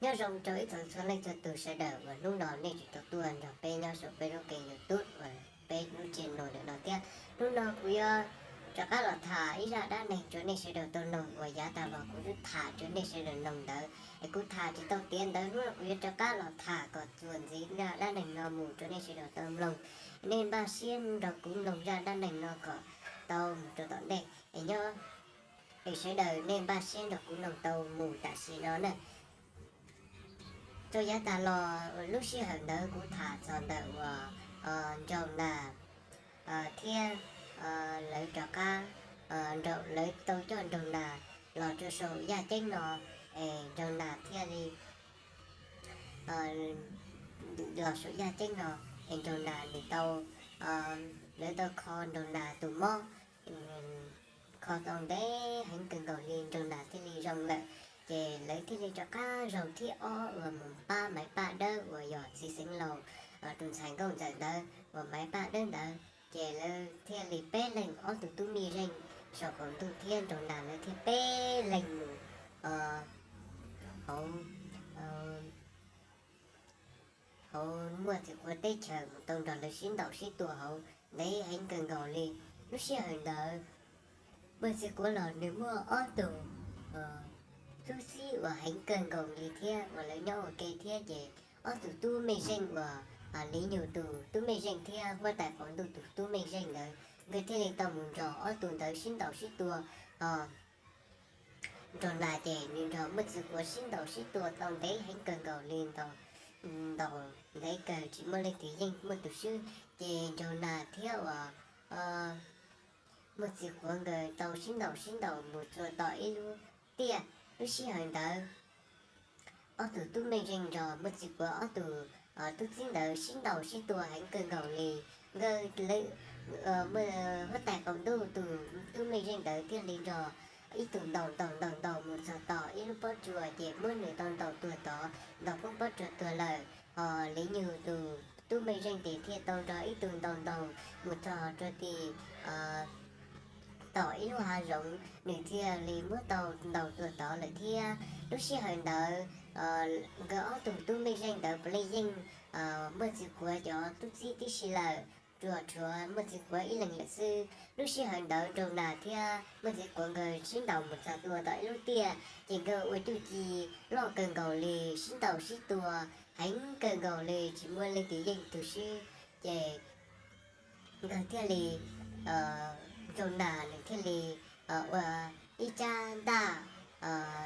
Nyob zoo rau ib tsoom txhua leej txhua tus sawv daws uas hnub no nej tseem tau tuaj nrog peb nyob saum peb lub kênh YouTube uas peb lub channel ntawm no thiab. Hnub no kuv yuav rov qab los tham ib zaj dab neeg rau nej sawv daws tau mloog uas yav tas los kuv twb tham rau nej sawv daws mloog ntawd es kuv tham tsis tau tiav ntawd, hnub no kuv yuav rov qab los tham kom txuas ntxiv zaj dab neeg no mus rau nej sawv daws tau mloog. Nej npaj siab nrog kuv mloog zaj dab neeg no kom tau mus rau tom ntej es nyob es sawv daws nej npaj siab nrog kuv mloog tau mus tam sim no na. Rau yav tas los lub sij hawm ntawd kuv tham txog ntawm uas Nraug Nas thiab lawv rov qab, lawv tau coj Nraug Nas los rau saum yaj ceeb no, es Nraug Nas thiaj li los saum yaj ceeb no, es Nraug Nas nws tau, lawv tau kho Nraug Nas tus mob, kho tau ntev heev kawg nkaus li Nraug Nas thiaj li zoo lawm. Ces lawv thiaj li rov qab zaug thib ob uas mus pab Maiv Paj Dawb uas yog txiv xeev laus tus ntxhais nkauj ntxawm ntawd uas Maiv Paj Dawb ntawd, ces lawv thiaj li peb leeg ob tug tub mej zeej saum qaum ntuj thiab Nraug Nas lawv thiaj peb leeg mus hauv, hauv Muaj Txiv Quav teb chaws mus tau nrog lawv sib ntaus sib tua hauv ntev heev kawg nkaus li. Lub sij hawm ntawd Muaj Txiv Quav los nws muaj ob tug tub txib uas heev kawg nkaus li thiab uas lawv nyob ua ke thiab, ces ob tug tub mej zeej uas Li Nyug tus tub mej zeej thiab Huab Tais Qaum Ntuj tus tub mej zeej ntawd nkawd thiaj li tau mus nrog ob tug ntawd sib ntaus sib tua. Nraug Nas ces nws nrog Muaj Txiv Quav sib ntaus sib tua tau ntev heev kawg nkaus li, ntaus ntev kawg tsis muaj leej twg yeej muaj tus swb. Ces Nraug Nas thiab uas Muaj Txiv Quav nkawd tau sib ntaus sib ntaus mus txog tom ib lub tiaj. Lub sij hawm ntawd ob tug tub mej zeej nrog Muaj Txiv Quav ob tug tub txib ntawd sib ntaus sib tua heev kawg nkaus li. Nkawd, Huab Tais Qaum Ntuj tus tub mej zeej ntawd thiaj li nrog ib tug ntaus ntaus ntaus ntaus mus txog tom ib lub pob tsuas ces muab nws tau ntaus tuag tod, ntaus poob pob tsuas tuag lawm. Ho Li Nyug tus tub mej zeej ces thiaj tau nrog ib tug ntaus ntaus mus txog rau tim tom ib lub hav zoov, nws thiaj li muab tau ntaus tuag tod lawm thiab. Lub sij hawm ntawd nkawd ob tug tub mej zeej ntawd puav leej yeej Muaj Txiv Quav cov tub txib tib si lawm, tsuas tshuav Muaj Txiv Quav ib leeg lawm xwb. Lub sij hawm ntawd Nraug Nas thiab Muaj Txiv Quav nkawd sib ntaus mus txog tua tom ib lub tiaj, ces nkawd ua cuj ci loj kawg nkaus li, sib ntaus sib tua heev kawg nkaus li, tsis muaj leej twg yeej tus swb. Ces nkawd thiaj li, Nraug Nas nws thiaj li ua ib rab ntaj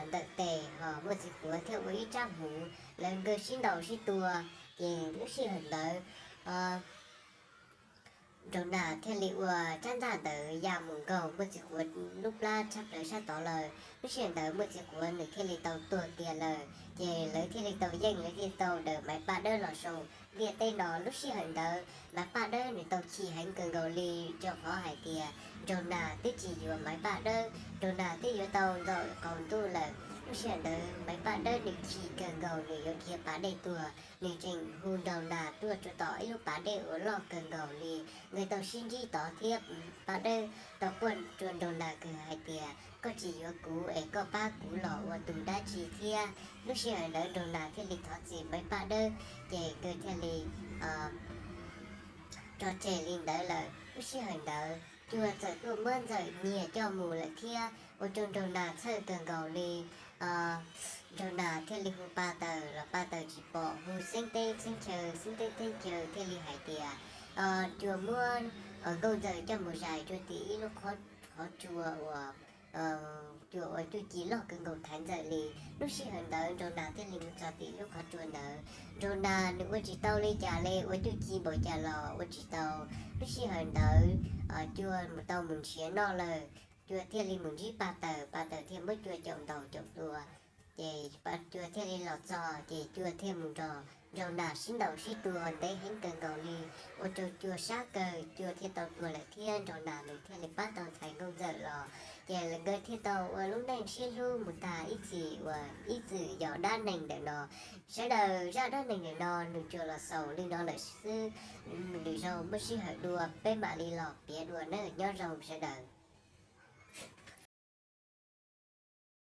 ntawm tes, ho Muaj Txiv Quav thiaj ua ib rab hmuv, lawv nkawd sib ntaus sib tua. Ces lub sij hawm ntawd Nraug Nas thiaj li ua rab ntaj ntawd ya mus nkaug Muaj Txiv Quav lub plab tshab plaws sab tod lawm. Lub sij hawm ntawd Muaj Txiv Quav nws thiaj li tau tuag kiag lawm, ces lawv thiaj li tau yeej, lawv thiaj tau daws Maiv Paj Dawb los saum ntiaj teb no. Lub sij hawm ntawd Maiv Paj Dawb nws tau chim heev kawg nkaus li, rau qhov hais tias Nraug Nas twb tsis yuav Maiv Paj Dawb, Nraug Nas twb yuav tau ntaus qaum ntuj lawm. Lub sij hawm ntawd Maiv Paj Dawb nws chim kawg nkaus, nws yuav khiav pas dej tuag, nws tseem hu Nraug Nas tuaj rau tom ib lub pas dej uas loj kawg nkaus li. Nkawd tau sib ntsib tod thiab Paj Dawb tau quaj rau Nraug Nas kawg hais tias, koj tsis yuav kuv es koj pab kuv los ua tus dab tsi thiab? Lub sij hawm ntawd Nraug Nas thiaj li thov txim Maiv Paj Dawb, ces nkawd thiaj li tso tseg li ntawd lawm. Lub sij hawm ntawd Cua txawm tuaj muab Ntxawm nyiag coj mus lawm thiab, ua rau Nraug Nas txhawj kawg nkaus li. Nraug Nas thiaj li hu Pa Taws los Pa Taws tsis pom, hu Xeeb Teb Xeeb Chaw, Xeeb Teb Xeeb Chaw thiaj li hais tias Cua muab Nkauj Ntxawm coj mus zais rau tim ib lub qhov tsua uas Cua ua cuj ci loj kawg nkaus thaiv Ntxawm li. Lub sij hawm ntawd Nraug Nas thiaj li mus txog tim lub qhov tsua ntawd. Nraug Nas nws ua tsis tau li cas li, ua cuj ci npaum cas los ua tsis tau. Lub sij hawm ntawd Cua mus tau mus nrhiav noj lawm, Cua thiaj li mus ntsib Pa Taws, Pa Taws thiaj muab Cua caum ntaus caum tua. Ces Cua thiaj li los txog, ces Cua thiaj mus nrog Nraug Nas sib ntaus sib tua ntev heev kawg nkaus li, ua rau Cua sab kawg, Cua thiaj tau tuag lawm thiab Nraug Nas nws thiaj li pab tau ntxhais Nkauj Ntxawm los. Ces nkawd thiaj tau ua lub neej sib hlub mus tag ib txhis uas ib txwm yog dab neeg ntawm no. Sawv daws, zaj dab neeg ntawm no nws tsuas los xaus li no lawm xwb, lwm zaug muaj sij hawm dua peb mam li los piav dua nawb, nyob zoo sawv daws.